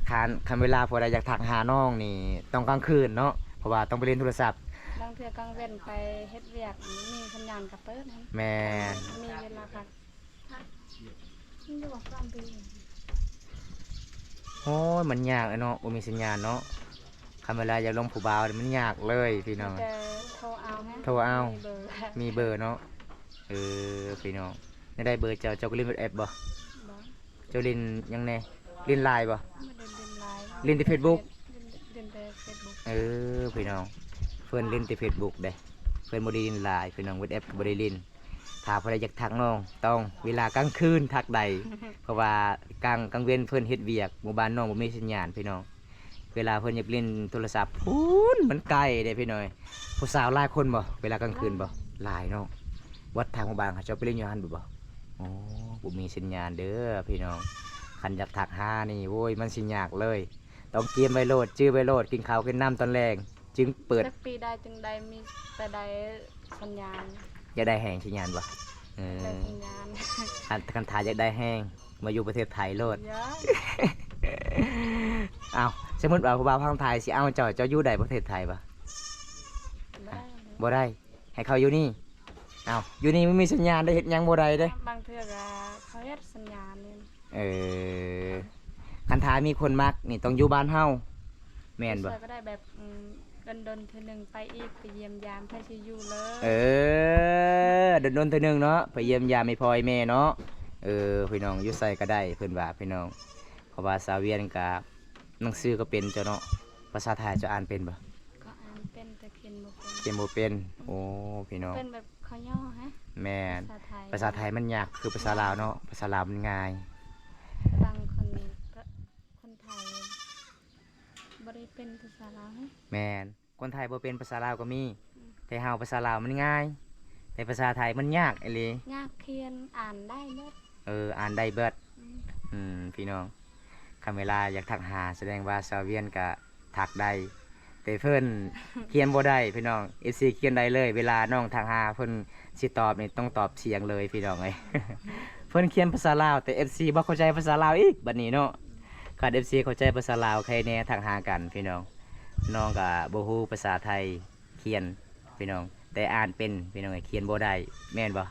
ຄັນ ຄັນເວລາຜູ້ໃດຢາກທັກຫານ້ອງນີ້ ຕ້ອງກາງຄືນເນາະ ເພາະວ່າຕ້ອງໄປຫຼິ້ນໂທລະສັບ. ບາງເທື່ອກາງເວັນໄປເຮັດວຽກ ມີສັນຍານກໍເປີດ. ແມ່ນ ມີເວລາພັກ. ໂອ້ຍ ມັນຍາກເນາະ ບໍ່ມີສັນຍານເນາະ. ຄັນເວລາຢາກລົມຜູ້ບ່າວນີ້ມັນຍາກເລີຍພີ່ນ້ອງ. ມີແຕ່ໂທເອົາ ໂທເອົາ ມີເບີ ມີເບີເນາະ. ເອີ ພີ່ນ້ອງ ແນວໃດເບີເຈົ້າ? ເຈົ້າກໍຫຼິ້ນວັອດແອັບບໍ່? ບໍ່. ເຈົ້າຫຼິ້ນຫຍັງແດ່? ຫຼິ້ນລາຍບໍ່? ບໍ່ໄດ້ຫຼິ້ນລາຍ ຫຼິ້ນແຕ່ເຟສບຸກ. ຫຼິ້ນ ຫຼິ້ນແຕ່ເຟສບຸກ. ເອີ ພີ່ນ້ອງ ເພິ່ນຫຼິ້ນແຕ່ເຟສບຸກເດ້ ເພິ່ນບໍ່ໄດ້ຫຼິ້ນລາຍພີ່ນ້ອງ ວັອດແອັບກໍບໍ່ໄດ້ຫຼິ້ນ. ຖ້າຜູ້ໃດຢາກທັກນ້ອງ ຕ້ອງເວລາກາງຄືນທັກໄດ້ ເພາະວ່າກາງ ກາງເວັນເພິ່ນເຮັດວຽກ ໝູ່ບ້ານນ້ອງບໍ່ມີສັນຍານພີ່ນ້ອງ. ເວລາເພິ່ນຢາກຫຼິ້ນໂທລະສັບພຸ້ນ ມັນໄກເດ້ພີ່ນ້ອງ. ຜູ້ສາວຫຼາຍຄົນບໍ່ ເວລາກາງຄືນບໍ່? ຫຼາຍເນາະ. ວັດທາງໝູ່ບ້ານເຂົາເຈົ້າໄປຫຼິ້ນຢູ່ຫັ້ນບໍ່? ໂອ້ ບໍ່ມີສັນຍານເດີພີ່ນ້ອງ. ຄັນຢາກທັກຫານີ້ ໂອ້ຍ ມັນຊິຍາກເລີຍ. ຕ້ອງກຽມໄວ້ໂລດ ຈື່ໄວ້ໂລດ ກິນເຂົ້າກິນນ້ຳຕອນແລງ. ຈຶ່ງເປີດ ຈັກປີໃດຈຶ່ງໄດ້ມີ ແຕ່ໄດ້ສັນຍານ ຢາກໄດ້ແຮງສັນຍານບໍ່? ເອີ ໄດ້ສັນຍານ ຄັນ ຄັນຖ້າຢາກໄດ້ແຮງ ມາຢູ່ປະເທດໄທໂລດ ເອີ ເອົ້າ ສົມມຸດວ່າຜູ້ບ່າວທາງໄທຊິເອົາເຈົ້າ ເຈົ້າຢູ່ໄດ້ປະເທດໄທບໍ່? ບໍ່ໄດ້ ບໍ່ໄດ້ ໃຫ້ເຂົາຢູ່ນີ້. ເອົ້າ ຢູ່ນີ້ມັນມີສັນຍານໄດ້ ເຮັດຫຍັງບໍ່ໄດ້ເດ້. ບາງເທື່ອກໍເຂົາເຮັດສັນຍານນີ້. ເອີ ຄັນຖ້າມີຄົນມັກນີ້ຕ້ອງຢູ່ບ້ານເຮົາ ແມ່ນບໍ່? ຢູ່ໃສກໍໄດ້ ແບບ ອືມ ດົນໆເທື່ອໜຶ່ງໄປອີກ ໄປຢ້ຽມຢາມ ໃຜຊິຢູ່ເລີຍ. ເອີ ດົນໆເທື່ອໜຶ່ງເນາະ ໄປຢ້ຽມຢາມໃຫ້ພໍ່ໃຫ້ແມ່ເນາະ. ເອີ ພີ່ນ້ອງ ຢູ່ໃສກໍໄດ້ ເພິ່ນວ່າ ພີ່ນ້ອງ ເພາະວ່າສາວວຽນກະ ໜັງສືກໍເປັນເຈົ້າເນາະ. ພາສາໄທເຈົ້າອ່ານເປັນບໍ່? ກໍອ່ານເປັນ ແຕ່ຂຽນບໍ່ເປັນ. ຂຽນບໍ່ເປັນ. ໂອ້ ພີ່ນ້ອງ ເປັນແບບ ເຂົາຍໍໃຫ້ ແມ່ນ ພາສາໄທ ພາສາໄທມັນຍາກ ຄືພາສາລາວເນາະ. ແມ່ນ ພາສາລາວມັນງ່າຍ. ບາງຄົນ ຄົນໄທບໍ່ໄດ້ເປັນພາສາລາວໃຫ້. ແມ່ນ ຄົນໄທບໍ່ເປັນພາສາລາວກໍມີ. ອືມ ແຕ່ເຮົາພາສາລາວມັນງ່າຍ ແຕ່ພາສາໄທມັນຍາກອີ່ຫຼີ. ຍາກຂຽນ ອ່ານໄດ້ເບິດ. ເອີ ອ່ານໄດ້ເບິດ. ອືມ ອືມ ພີ່ນ້ອງ ຄັນເວລາຢາກທັກຫາ ສະແດງວ່າສາວວຽນກະທັກໄດ້ ແຕ່ເພິ່ນຂຽນບໍ່ໄດ້ພີ່ນ້ອງ. ເອັຟຊີ ຂຽນໄດ້ເລີຍ ເວລານ້ອງທັກຫາເພິ່ນຊິຕອບນີ້ ຕ້ອງຕອບສຽງເລີຍພີ່ນ້ອງເອີຍ. ເພິ່ນຂຽນພາສາລາວ ແຕ່ເອັຟຊີບໍ່ເຂົ້າໃຈພາສາລາວອີກບັດນີ້ເນາະ. ຄັນເອັຟຊີເຂົ້າໃຈພາສາລາວ ໃຄແນ່ທັກຫາກັນພີ່ນ້ອງ. ນ້ອງກະບໍ່ຮູ້ພາສາໄທ ຂຽນພີ່ນ້ອງ ແຕ່ອ່ານເປັນພີ່ນ້ອງເອີຍ ຂຽນບໍ່ໄດ້ ແມ່ນບໍ່?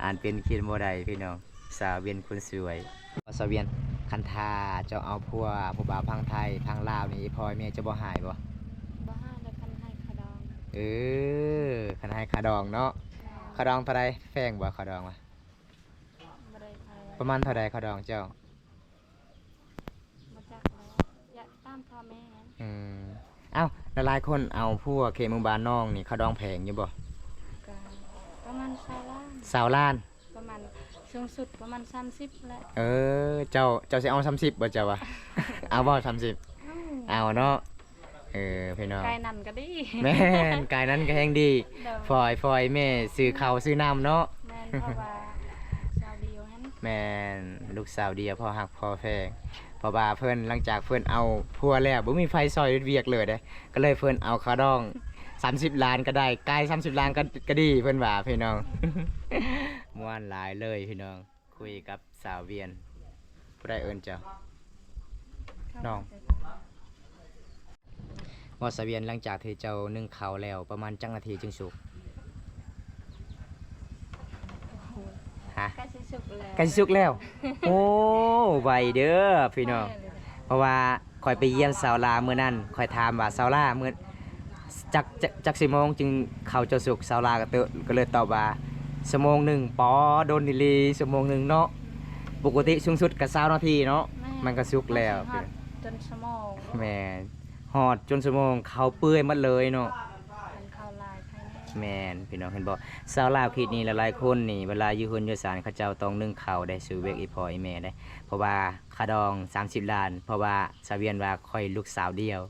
ອ່ານເປັນຂຽນບໍ່ໄດ້ພີ່ນ້ອງ. ສາວວຽນຄົນສວຍ ສາວວຽນ ຄັນຖ້າເຈົ້າເອົາຜົວຜູ້ບ່າວຝັ່ງໄທຝັ່ງລາວນີ້ ພໍ່ແມ່ເຈົ້າບໍ່ຮ້າຍບໍ່? ບໍ່ຮ້າຍ ແຕ່ຄັນໃຫ້ຄ່າດອງ. ເອີ ຄັນໃຫ້ຄ່າດອງເນາະ. ແມ່ນ ຄ່າດອງເທົ່າໃດ? ແພງບໍ່ຄ່າດອງວະ? ບໍ່ໄດ້ແພງ. ປະມານເທົ່າໃດຄ່າດອງເຈົ້າ? ບໍ່ຈັກແລ້ວ ຢາກຖາມພໍ່ແມ່. ອືມ ເອົ້າ ຫຼາຍໆຄົນເອົາຜົວເຂດໝູ່ບ້ານນ້ອງນີ້ ຄ່າດອງແພງຢູ່ບໍ່? ກໍປະມານຊາວລ້ານ. ຊາວລ້ານ ປະມານ ສູງສຸດປະມານສາມສິບແຫຼະ. ເອີ ເຈົ້າ ເຈົ້າຊິເອົາສາມສິບບໍ່ເຈົ້າວະ? ເອົາບໍ່ສາມສິບ? ເອົາ ເອົາເນາະ. ເອີ ພີ່ນ້ອງ ກາຍນັ້ນກໍດີ. ແມ່ນ ກາຍນັ້ນກໍແຮງດີ. ໂດຍ ຝອຍ ຝອຍແມ່ຊື້ເຂົ້າຊື້ນ້ຳເນາະ. ແມ່ນ ເພາະວ່າສາວດຽວຫັ້ນ. ແມ່ນ ລູກສາວດຽວ ພໍຮັກພໍແພງ. ເພາະວ່າເພິ່ນ ຫຼັງຈາກເພິ່ນເອົາຜົວແລ້ວ ບໍ່ມີໃຜຊ່ອຍເຮັດວຽກເລີຍເດ້ ກໍເລີຍເພິ່ນເອົາຄ່າດອງສາມສິບລ້ານກໍໄດ້ ກາຍສາມສິບລ້ານກໍ ກໍດີ ເພິ່ນວ່າພີ່ນ້ອງ. ມ່ວນຫຼາຍເລີຍພີ່ນ້ອງ. ຄຸຍກັບສາວວຽນ. ຜູ້ໃດເອີ້ນເຈົ້າ? ນ້ອງ. ວ່າສາວວຽນ ຫຼັງຈາກທີ່ເຈົ້າໜຶ້ງເຂົ້າແລ້ວ ປະມານຈັກນາທີຈຶ່ງສຸກ? ຮະ? ໃກ້ຊິສຸກແລ້ວ. ໃກ້ຊິສຸກແລ້ວ. ໂອ້ ໄວເດີພີ່ນ້ອງ. ເພາະວ່າຂ້ອຍໄປຢ້ຽມສາວລາມື້ນັ້ນ ຂ້ອຍຖາມວ່າ ສາວລາ ມື້ ຈັກ ຈັກ ຈັກຊົ່ວໂມງຈຶ່ງເຂົ້າເຈົ້າສຸກ? ສາວລາກໍເຕີ ກໍເລີຍຕອບວ່າ ຊົ່ວໂມງໜຶ່ງ. ປາ ດົນອີ່ຫຼີ ຊົ່ວໂມງໜຶ່ງເນາະ. ປົກກະຕິສູງສຸດກໍຊາວນາທີເນາະ. ແມ່ນ ມັນກໍສຸກແລ້ວ. ມັນຊິຮອດຈົນຊົ່ວໂມງ. ແມ່ນ ຮອດຈົນຊົ່ວໂມງ ເຂົ້າເປື່ອຍໝົດເລີຍເນາະ. ຄັນເຂົ້າຫຼາຍໄຄແນ່. ແມ່ນ ພີ່ນ້ອງເຫັນບໍ່? ຊາວລາວເຂດນີ້ຫຼາຍໆຄົນນີ້ ເວລາຢູ່ເຮືອນຢູ່ຊານ ເຂົາເຈົ້າຕ້ອງໜຶ້ງເຂົ້າໄດ້ ສູ່ວຽກອີ່ພໍ່ອີ່ແມ່ໄດ໋ ເພາະວ່າຄ່າດອງສາມສິບລ້ານ ເພາະວ່າສາວວຽນວ່າຂ້ອຍລູກສາວດຽວ.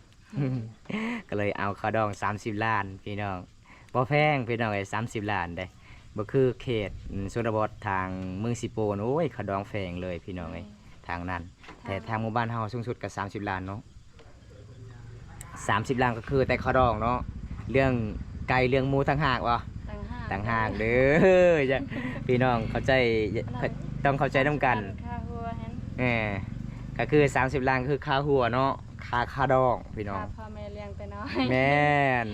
ກໍເລີຍເອົາຄ່າດອງສາມສິບລ້ານພີ່ນ້ອງ. ບໍ່ແພງພີ່ນ້ອງເອີຍ ສາມສິບລ້ານເດ້. ບໍ່ຄືເຂດ ອືມ ຊົນນະບົດທາງເມືອງຊີໂປນ ໂອ້ຍ ຄ່າດອງແພງເລີຍພີ່ນ້ອງເອີຍ. ແມ່ນ ທາງນັ້ນ ແຕ່ທາງ ທາງໝູ່ບ້ານເຮົາສູງສຸດກໍສາມສິບລ້ານເນາະ. ສາມສິບລ້ານກໍຄືແຕ່ຄ່າດອງເນາະ. ເລື່ອງໄກ່ເລື່ອງໝູຕ່າງຫາກບໍ່? ຕ່າງຫາກ ຕ່າງຫາກເດີ. ພີ່ນ້ອງເຂົ້າໃຈ ອັນນັ້ນ ຕ້ອງເຂົ້າໃຈນຳກັນ. ຄ່າຫົວຫັ້ນ ເອີ ກໍຄືສາມສິບລ້ານ ກໍຄືຄ່າຫົວເນາະ. ຄ່າ ຄ່າດອງພີ່ນ້ອງ. ຄ່າພໍ່ແມ່ລ້ຽງແຕ່ນ້ອຍ. ແມ່ນ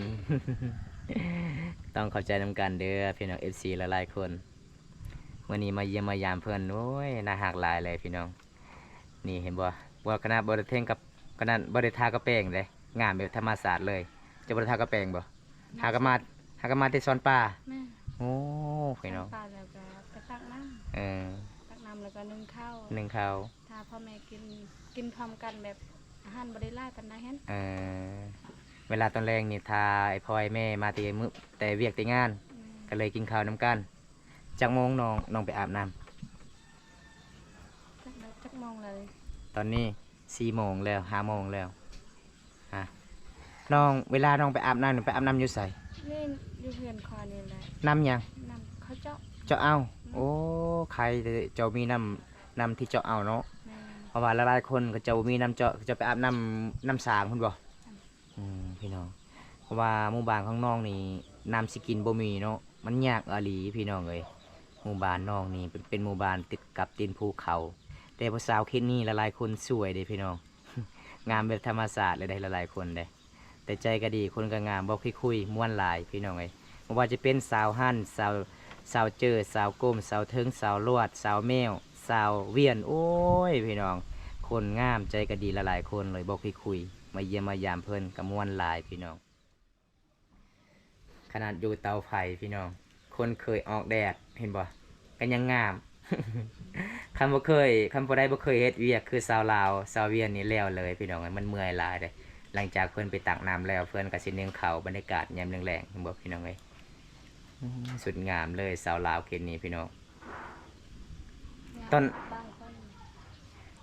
ຕ້ອງເຂົ້າໃຈນຳກັນເດີພີ່ນ້ອງ ເອັຟຊີ ຫຼາຍໆຄົນ. ມື້ນີ້ມາຢ້ຽມມາຢາມເພິ່ນ ໂອ້ຍ ໜ້າຮັກຫຼາຍເລີຍພີ່ນ້ອງ. ນີ້ເຫັນບໍ່? ບໍ່ ຂະໜາດບໍ່ໄດ້ເທັງກັບ ຂະໜາດບໍ່ໄດ້ທາກະແປງເດ້ ງາມແບບທຳມະຊາດເລີຍ. ເຈົ້າບໍ່ໄດ້ທາກະແປງບໍ່? ຫາກໍມາ ຫາກໍມາແຕ່ສອນປ່າ. ແມ່ນ. ໂອ້ ພີ່ນ້ອງ ສອນປ່າແລ້ວກໍໄປຕັກນ້ຳ. ເອີ ຕັກນ້ຳແລ້ວກໍໜຶ້ງເຂົ້າ ໜຶ້ງເຂົ້າ ຖ້າພໍ່ແມ່ກິນ ກິນພ້ອມກັນ ແບບອາຫານບໍ່ໄດ້ຫຼາຍປານໃດຫັ້ນ. ເອີ ເວລາຕອນແລງນີ້ ຖ້າໄອ້ພໍ່ໄອ້ແມ່ມາແຕ່ມື້ ແຕ່ວຽກແຕ່ງານ ແມ່ນ ກໍເລີຍກິນເຂົ້ານຳກັນ. ຈັກໂມງນ້ອງ ນ້ອງໄປອາບນ້ຳ? ຈັກ ຈັກໂມງແລ້ວ? ຕອນນີ້ສີ່ໂມງແລ້ວ ຫ້າໂມງແລ້ວ. ຮະ ນ້ອງ ເວລານ້ອງໄປອາບນ້ຳ ໄປອາບນ້ຳຢູ່ໃສ? ນີ້ ຢູ່ເຮືອນຂ້ອຍນີ້ແຫຼະ. ນ້ຳຫຍັງ? ນ້ຳເຂົາເຈາະ. ເຈາະເອົາ. ອືມ. ໂອ້ ໄຄແຕ່ເຈົ້າມີນ້ຳ ນ້ຳທີ່ເຈາະເອົາເນາະ. ແມ່ນ. ເພາະວ່າຫຼາຍໆຄົນເຂົາເຈົ້າບໍ່ມີນ້ຳເຈາະ ເຂົາເຈົ້າໄປອາບນ້ຳ ນ້ຳສາງພຸ້ນບໍ່? ອືມ. ອືມ ພີ່ນ້ອງ ເພາະວ່າໝູ່ບ້ານຂອງນ້ອງນີ້ ນ້ຳຊິກິນບໍ່ມີເນາະ ມັນຍາກອີ່ຫຼີພີ່ນ້ອງເອີຍ. ໝູ່ບ້ານນ້ອງນີ້ເປັນ ເປັນໝູ່ບ້ານຕິດກັບຕີນພູເຂົາ ແຕ່ຜູ້ສາວເຂດນີ້ຫຼາຍໆຄົນສວຍເດ້ພີ່ນ້ອງ ງາມແບບທຳມະຊາດເລີຍເດ້ ຫຼາຍໆຄົນເດ້ ແຕ່ໃຈກໍດີ ຄົນກໍງາມ ເວົ້າຄຸຍໆ ມ່ວນຫຼາຍພີ່ນ້ອງເອີຍ. ບໍ່ວ່າຈະເປັນສາວຮັນ ສາວ ສາວເຈີ ສາວກົມ ສາວເທິງ ສາວລວດ ສາວແມວ ສາວວຽນ ໂອ້ຍ ພີ່ນ້ອງ ຄົນງາມ ໃຈກໍດີຫຼາຍໆຄົນເລີຍ ເວົ້າຄຸຍໆ ມາຢ້ຽມມາຢາມເພິ່ນກໍມ່ວນຫຼາຍພີ່ນ້ອງ. ຂະໜາດຢູ່ເຕົາໄຟພີ່ນ້ອງ ຄົນເຄີຍອອກແດດ ເຫັນບໍ່ ກໍຍັງງາມ. ຄັນບໍ່ເຄີຍ ຄັນຜູ້ໃດບໍ່ເຄີຍເຮັດວຽກຄືຊາວລາວ ຊາວວຽດນີ້ແລ້ວເລີຍພີ່ນ້ອງເອີຍ ມັນເມື່ອຍຫຼາຍເດ້. ຫຼັງຈາກເພິ່ນໄປຕັກນ້ຳແລ້ວ ເພິ່ນກໍຊິໜຶ້ງເຂົ້າ ບັນຍາກາດຍາມແລງໆ ເຫັນບໍ່ພີ່ນ້ອງເອີຍ ອືມ ສຸດງາມເລີຍ ຊາວລາວເຂດນີ້ພີ່ນ້ອງ. ຕອນ ບາງຄົນ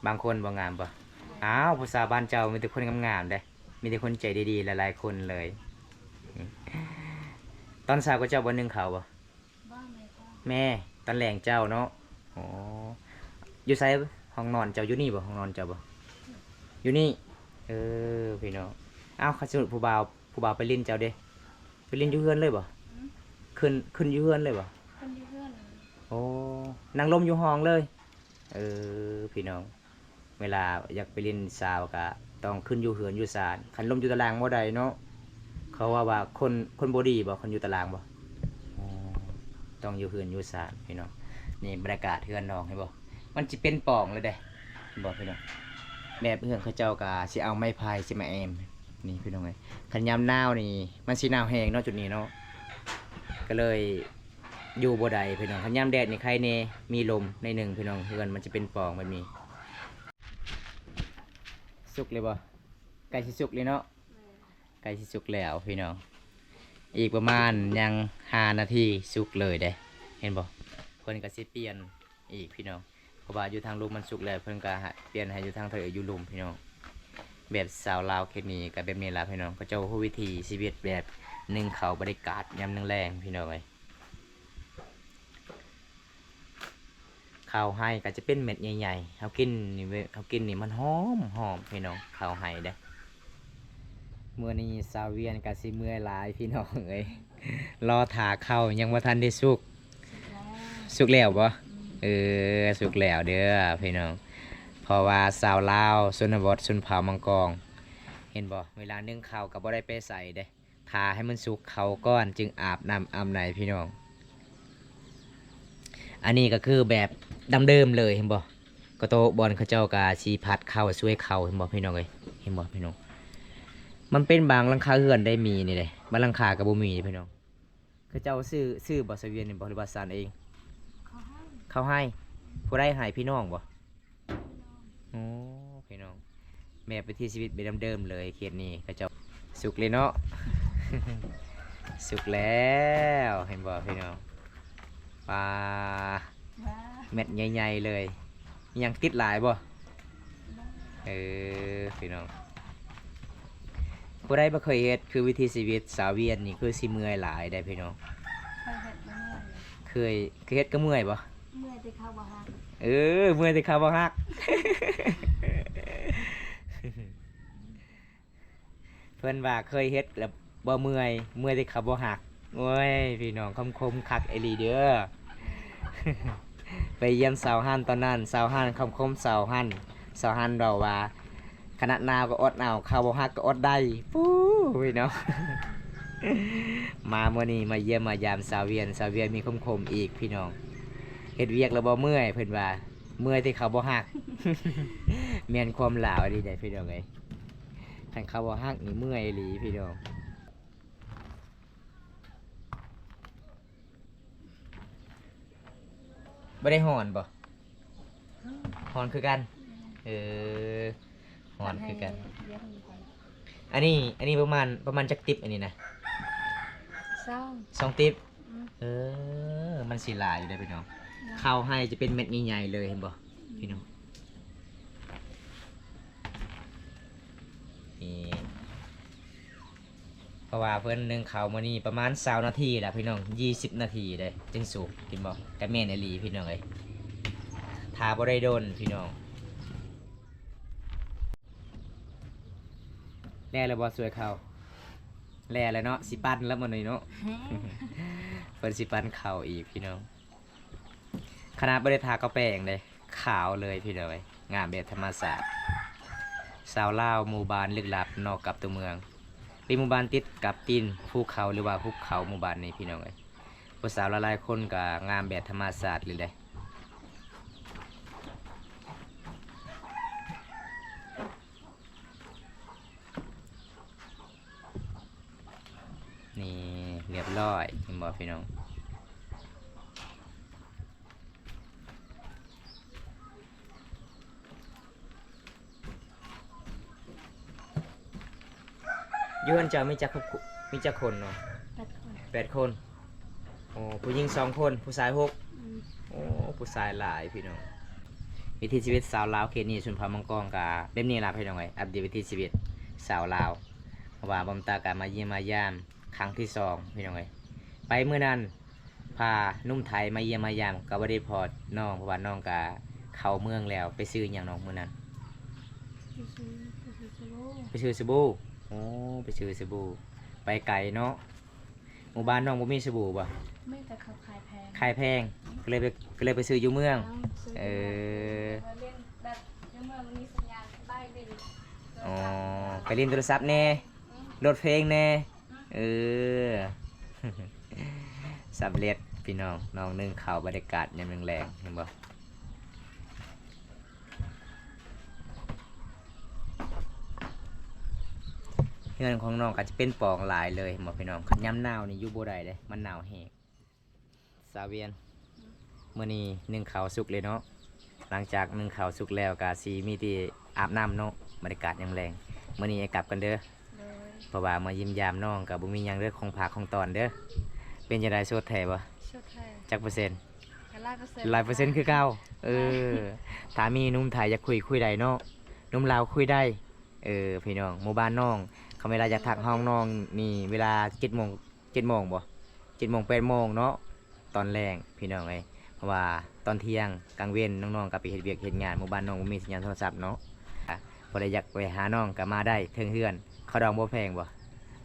ບາງຄົນບໍ່ງາມບໍ່? ອ້າວ ຜູ້ສາວບ້ານເຈົ້າມີແຕ່ຄົນງາມໆເດ້ ມີແຕ່ຄົນໃຈດີໆ ຫຼາຍໆຄົນເລີຍ. ຕອນເຊົ້າກໍເຈົ້າບໍ່ໜຶ້ງເຂົ້າບໍ່? ບໍ່ ແມ່ເຈົ້າ ແມ່ ຕອນແລງເຈົ້າເນາະ. ອໍ ຢູ່ໃສ? ຫ້ອງນອນເຈົ້າຢູ່ນີ້ບໍ່? ຫ້ອງນອນເຈົ້າບໍ່? ຢູ່ນີ້. ເອີ ພີ່ນ້ອງ ອ້າວ ຄັນສົມມຸດຜູ້ບ່າວ ຜູ້ບ່າວໄປຫຼິ້ນເຈົ້າເດ? ໄປຫຼິ້ນຢູ່ເຮືອນເລີຍບໍ່? ອືມ ຂຶ້ນ ຂຶ້ນຢູ່ເຮືອນເລີຍບໍ່? ຂຶ້ນຢູ່ເຮືອນ. ໂອ້ ນັ່ງລົມຢູ່ຫ້ອງເລີຍ. ເອີ ພີ່ນ້ອງ ເວລາຢາກໄປຫຼິ້ນສາວກະຕ້ອງຂຶ້ນຢູ່ເຮືອນຢູ່ຊານ ຄັນລົມຢູ່ຕາລາງບໍ່ໄດ້ເນາະ. ເຂົາວ່າ ວ່າຄົນ ຄົນບໍ່ດີບໍ່ ຄັນຢູ່ຕາລາງບໍ່? ອໍ ຕ້ອງຢູ່ເຮືອນຢູ່ຊານພີ່ນ້ອງ. ນີ້ບັນຍາກາດເຮືອນນ້ອງ ເຫັນບໍ່ ມັນຊິເປັນປ່ອງເລີຍເດ້ ເຫັນບໍ່ພີ່ນ້ອງ? ແບບເຮືອນເຂົາເຈົ້າກະຊິເອົາໄມ້ໄຜ່ຊິມາແອ້ມ ນີ້ພີ່ນ້ອງເອີຍ. ຄັນຍາມໜາວນີ້ ມັນຊິໜາວແຮງເນາະ ຈຸດນີ້ເນາະ ກໍເລີຍ ຢູ່ບໍ່ໄດ້ພີ່ນ້ອງ. ຄັນຍາມແດດນີ້ໄຄແດ່ ມີລົມໜ້ອຍໜຶ່ງພີ່ນ້ອງ ເຮືອນມັນຈະເປັນປ່ອງແບບນີ້. ສຸກເລີຍບໍ່? ໃກ້ຊິສຸກເລີຍເນາະ. ແມ່ນ ໃກ້ຊິສຸກແລ້ວພີ່ນ້ອງ ອີກປະມານຍັງຫ້ານາທີສຸກເລີຍເດ້ ເຫັນບໍ່? ເພິ່ນກໍຊິປ່ຽນ ອີກພີ່ນ້ອງ ເພາະວ່າຢູ່ທາງລຸ່ມມັນສຸກແລ້ວ ເພິ່ນກໍໃຫ້ປ່ຽນໃຫ້ຢູ່ທາງເທິງຢູ່ລຸ່ມພີ່ນ້ອງ. ແບບຊາວລາວເຂດນີ້ກໍແບບນີ້ລະພີ່ນ້ອງ ເຂົາເຈົ້າຮູ້ວິຖີຊີວິດແບບໜຶ້ງເຂົ້າ ບັນຍາກາດຍາມແລງໆ ພີ່ນ້ອງເອີຍ. ເຂົ້າໄຮ່ກໍຈະເປັນເມັດໃຫຍ່ໆ ເຮົາກິນນີ້ ເຮົາກິນນີ້ມັນຫອມໆ ພີ່ນ້ອງ ເຂົ້າໄຮ່ເດ້. ມື້ນີ້ສາວວຽນກໍຊິເມື່ອຍຫຼາຍພີ່ນ້ອງເອີຍ ລໍຖ້າເຂົ້າຍັງບໍ່ທັນໄດ້ສຸກ. ສຸກແລ້ວບໍ່? ອືມ ເອີ ສຸກແລ້ວເດີພີ່ນ້ອງ ເພາະວ່າຊາວລາວຊົນນະບົດ ຊົນເຜົ່າມັງກອງ ເຫັນບໍ່? ເວລາໜຶ້ງເຂົ້າກໍບໍ່ໄດ້ໄປໃສເດ້ ຖ້າໃຫ້ມັນສຸກເຂົ້າກ່ອນຈຶ່ງອາບນ້ຳອາບໃນພີ່ນ້ອງ. ອັນນີ້ກໍຄືແບບດັ້ງເດີມເລີຍ ເຫັນບໍ່? ກະໂຕະບ່ອນເຂົາເຈົ້າກະຊິຜັດເຂົ້າ ສວຍເຂົ້າ ເຫັນບໍ່ພີ່ນ້ອງເອີຍ? ເຫັນບໍ່ພີ່ນ້ອງ? ມັນເປັນບາງຫຼັງຄາເຮືອນໄດ້ມີນີ້ເດ້ ບາງຫຼັງຄາກໍບໍ່ມີພີ່ນ້ອງ. ເຂົາເຈົ້າຊື້ ຊື້ບໍ່ ສາວວຽນນີ້ບໍ່ ຫຼືວ່າສານເອງ? ເຂົາໃຫ້ ເຂົາໃຫ້. ຜູ້ໃດໃຫ້ ພີ່ນ້ອງບໍ່? ໂອ້ ພີ່ນ້ອງ ແບບວິຖີຊີວິດແບບເດີມໆເລີຍ ເຂດນີ້ເຂົາເຈົ້າ. ສຸກເລີຍເນາະ ສຸກແລ້ວ ເຫັນບໍ່ພີ່ນ້ອງ? ປາ ເມັດໃຫຍ່ໆເລີຍ. ຍັງຕິດຫຼາຍບໍ່? ເອີ ພີ່ນ້ອງ ຜູ້ໃດບໍ່ເຄີຍເຮັດ ຄືວິຖີຊີວິດຊາວວຽດນີ້ ຄືຊິເມື່ອຍຫຼາຍເດ້ພີ່ນ້ອງ. ເຄີຍເຮັດບໍ່ເມື່ອຍ ເຄີຍ ເຄີຍເຮັດກໍເມື່ອຍບໍ່? ເມື່ອຍແຕ່ເຂົາບໍ່ຮັກ. ເອີ ເມື່ອຍແຕ່ເຂົາບໍ່ຮັກ. ເພິ່ນວ່າເຄີຍເຮັດແລ້ວບໍ່ເມື່ອຍ ເມື່ອຍແຕ່ເຂົາບໍ່ຮັກ. ໂອ້ຍ ພີ່ນ້ອງ ຄຳຄົມຄັກອີ່ຫຼີເດີ. ໄປຢ້ຽມສາວຮັນຕອນນັ້ນ ສາວຮັນ ຄຳຄົມສາວຮັນ ສາວຮັນເວົ້າວ່າ ຂະໜາດໜາວກໍອົດເອົາ ເຂົາບໍ່ຮັກກໍອົດໄດ້. ປູ້ ພີ່ນ້ອງ ມາມື້ນີ້ມາຢ້ຽມມາຢາມສາວວຽນ ສາວວຽນມີຄຳຄົມອີກ ພີ່ນ້ອງ ເຮັດວຽກແລ້ວບໍ່ເມື່ອຍ ເພິ່ນວ່າ ເມື່ອຍແຕ່ເຂົາບໍ່ຮັກ. ແມ່ນຄວາມລາວອີ່ຫຼີເດ້ພີ່ນ້ອງເອີຍ ຄັນເຂົາບໍ່ຮັກນີ້ເມື່ອຍອີ່ຫຼີພີ່ນ້ອງ. ບໍ່ໄດ້ຮ້ອນບໍ່? ຮ້ອນຄືກັນ. ເອີ ຮ້ອນຄືກັນ. ອັນນີ້ ອັນນີ້ປະມານ ປະມານຈັກຕິບອັນນີ້ນະ? ສອງ ສອງຕິບ. ອືມ ເອີ ມັນຊິຫຼາຍຢູ່ເດ້ພີ່ນ້ອງ. ເຂົ້າໄຮ່ຈະເປັນເມັດໃຫຍ່ໆເລີຍ ເຫັນບໍ່ ອືມ ພີ່ນ້ອງ? ນີ້ ເພາະວ່າເພິ່ນໜຶ້ງເຂົ້າມື້ນີ້ປະມານຊາວນາທີລະພີ່ນ້ອງ ຊາວນາທີເດ້ຈຶ່ງສຸກ ເຫັນບໍ່? ກະແມ່ນອີ່ຫຼີພີ່ນ້ອງເອີຍ ຖ້າບໍ່ໄດ້ດົນພີ່ນ້ອງ. ແລ້ວແລ້ວບໍ່ ສວຍເຂົ້າ? ແລ້ວແລ້ວເນາະ ຊິປັ່ນແລ້ວມື້ນີ້ເນາະ ເພິ່ນຊິປັ່ນເຂົ້າອີກພີ່ນ້ອງ. ຂະໜາດບໍ່ໄດ້ທາກາວແປ້ງເດ້ ຂາວເລີຍພີ່ນ້ອງເອີຍ ງາມແບບທຳມະຊາດ. ຊາວລາວ ໝູ່ບ້ານລຶກລັບນອກກັບຕົວເມືອງ ເປັນໝູ່ບ້ານຕິດກັບຕີນພູເຂົາ ຫຼືວ່າຫຸບເຂົາ ໝູ່ບ້ານນີ້ພີ່ນ້ອງເອີຍ. ຜູ້ສາວຫຼາຍໆຄົນກໍງາມແບບທຳມະຊາດເລີຍເດ້. ນີ້ ລຽບຮ້ອຍ ເຫັນບໍ່ພີ່ນ້ອງ? ຢູ່ເຮືອນເຈົ້າມີຈັກຄົບ ມີຈັກຄົນເນາະ? ແປດຄົນ ແປດຄົນ. ໂອ້ ຜູ້ຍິງສອງຄົນ ຜູ້ຊາຍຫົກ. ອືມ ໂອ້ ຜູ້ຊາຍຫຼາຍພີ່ນ້ອງ. ວິຖີຊີວິດຊາວລາວເຂດນີ້ ຊົນເຜົ່າມັງກອງກະແບບນີ້ລະພີ່ນ້ອງເອີຍ. ອັບເດດວິຖີຊີວິດຊາວລາວ ເພາະວ່າບ່າວຕາກະມາຢ້ຽມມາຢາມຄັ້ງທີສອງພີ່ນ້ອງເອີຍ. ໄປມື້ນັ້ນ ພາໜຸ່ມໄທມາຢ້ຽມມາຢາມ ກໍບໍ່ໄດ້ພໍ້ນ້ອງ ເພາະວ່ານ້ອງກະເຂົ້າເມືອງແລ້ວ. ໄປຊື້ຫຍັງນ້ອງມື້ນັ້ນ? ໄປຊື້ ໄປຊື້ສະບູ່ ໄປຊື້ສະບູ່. ໂອ້ ໄປຊື້ສະບູ່ ໄປໄກເນາະ. ໝູ່ບ້ານນ້ອງບໍ່ມີສະບູ່ບໍ່? ມີແຕ່ເຂົາຂາຍແພງ ຂາຍແພງ ກໍເລີຍໄປ ກໍເລີຍໄປຊື້ຢູ່ເມືອງ. ເອີ ແບບຢູ່ເມືອງມີສັນຍານໄປຫຼິ້ນໂທລະສັບ. ອໍ ໄປຫຼິ້ນໂທລະສັບແດ່ ອືມ ໂຫຼດເພງແດ່. ເອີ ສຳເລັດພີ່ນ້ອງ ນ້ອງໜຶ້ງເຂົ້າ ບັນຍາກາດຍາມແລງໆ ເຫັນບໍ່? ເຮືອນຂອງນ້ອງກໍຈະເປັນປອງຫຼາຍເລີຍ ເຫັນບໍ່ພີ່ນ້ອງ? ຄັນຍາມໜາວນີ້ຢູ່ບໍ່ໄດ້ເດ້ ມັນໜາວແຮງ. ສາວວຽນ ອືມ ມື້ນີ້ໜຶ້ງເຂົ້າສຸກເລີຍເນາະ. ຫຼັງຈາກໜຶ້ງເຂົ້າສຸກແລ້ວ ກະຊິມີແຕ່ອາບນ້ຳເນາະ ບັນຍາກາດຍາມແລງ. ມື້ນີ້ອ້າຍກັບກ່ອນເດີ ໂດຍ ເພາະວ່າມາຢ້ຽມຢາມນ້ອງກະບໍ່ມີຫຍັງເດີ ຂອງຝາກຂອງຕ້ອນເດີ. ເປັນຈັ່ງໃດ ໂສດແທ້ບໍ່? ໂສດແທ້. ຈັກເປີເຊັນ? ກະຮ້ອຍເປີເຊັນ ຮ້ອຍເປີເຊັນຄືເກົ່າ. ເອີ ຖ້າມີໜຸ່ມໄທຢາກຄຸຍ ຄຸຍໄດ້ເນາະ ໜຸ່ມລາວຄຸຍໄດ້. ເອີ ພີ່ນ້ອງ ໝູ່ບ້ານນ້ອງ ຄັນເວລາຢາກທັກຫ້ອງນ້ອງນີ້ ເວລາເຈັດໂມງ ເຈັດໂມງບໍ່? ເຈັດໂມງ ແປດໂມງເນາະ ຕອນແລງພີ່ນ້ອງເອີຍ. ເພາະວ່າຕອນທ່ຽງກາງເວັນ ນ້ອງໆກໍໄປເຮັດວຽກເຮັດງານ ໝູ່ບ້ານນ້ອງບໍ່ມີສັນຍານໂທລະສັບເນາະ. ອ່ະ ຜູ້ໃດຢາກໄປຫານ້ອງກໍມາໄດ້ເທິງເຮືອນ. ເຂົ້າດອງບໍ່ແພງບໍ່?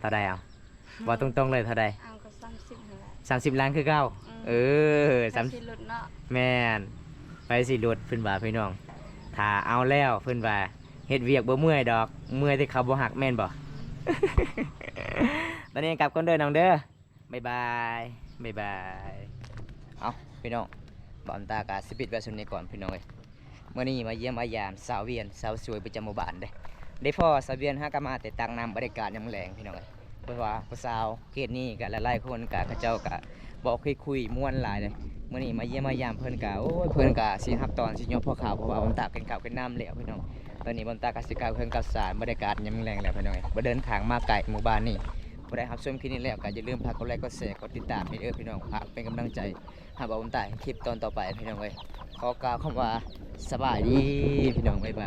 ເທົ່າໃດເອົາ? ເວົ້າຕົງໆເລີຍ ເທົ່າໃດ? ເອົາກໍສາມສິບຫັ້ນແຫຼະ ສາມສິບຫຼັງຄືເກົ່າ. ອືມ ເອີ ສາມສິບ ໄປຊິຫຼຸດເນາະ. ແມ່ນ ໄປຊິຫຼຸດ ເພິ່ນວ່າພີ່ນ້ອງ. ຖ້າເອົາແລ້ວ ເພິ່ນວ່າ ເຮັດວຽກບໍ່ເມື່ອຍດອກ ເມື່ອຍແຕ່ເຂົາບໍ່ຮັກ ແມ່ນບໍ່? ຕອນນີ້ກັບກ່ອນເດີນ້ອງເດີ ບາຍບາຍ ບາຍບາຍ. ເອົ້າ ພີ່ນ້ອງ ບ່າວຕາກະຊິປິດໄວ້ສ່ຳນີ້ກ່ອນພີ່ນ້ອງເອີຍ. ມື້ນີ້ມາຢ້ຽມມາຢາມສາວວຽນ ສາວສວຍປະຈຳໝູ່ບ້ານເດ້. ໄດ້ພໍ້ສາວວຽນຫາກະມາແຕ່ຕັກນ້ຳ ບັນຍາກາດຍາມແລງພີ່ນ້ອງເອີຍ. ເພາະວ່າຜູ້ສາວເຂດນີ້ກະຫຼາຍໆຄົນກະ ເຂົາເຈົ້າກະບໍ່ຄ່ອຍຄຸຍມ່ວນຫຼາຍເດ້. ມື້ນີ້ມາຢ້ຽມມາຢາມເພິ່ນກະ ໂອ້ຍ ເພິ່ນກະຊິຮັບຕ້ອນ ຊິຍົບພໍ່ຂາວ ເພາະວ່າບ່າວຕາກິນເຂົ້າກິນນ້ຳແລ້ວພີ່ນ້ອງ. ຕອນນີ້ບ່າວຕາກະຊິກັບເຮືອນກັບຊານ ບັນຍາກາດຍາມແລງແລ້ວພີ່ນ້ອງເອີຍ. ບໍ່ເດີນທາງມາໄກໝູ່ບ້ານນີ້ ຜູ້ໃດຮັບຊົມຄລິບນີ້ແລ້ວກະຢ່າລືມຝາກກົດໄລກ໌ ກົດແຊ ກົດຕິດຕາມໃຫ້ເດີພີ່ນ້ອງ ເພື່ອເປັນກຳລັງໃຈໃຫ້ບ່າວຕາເຮັດຄລິບຕອນຕໍ່ໄປພີ່ນ້ອງເອີຍ. ຂໍກ່າວຄຳວ່າສະບາຍດີພີ່ນ້ອງ ບາຍບາຍ.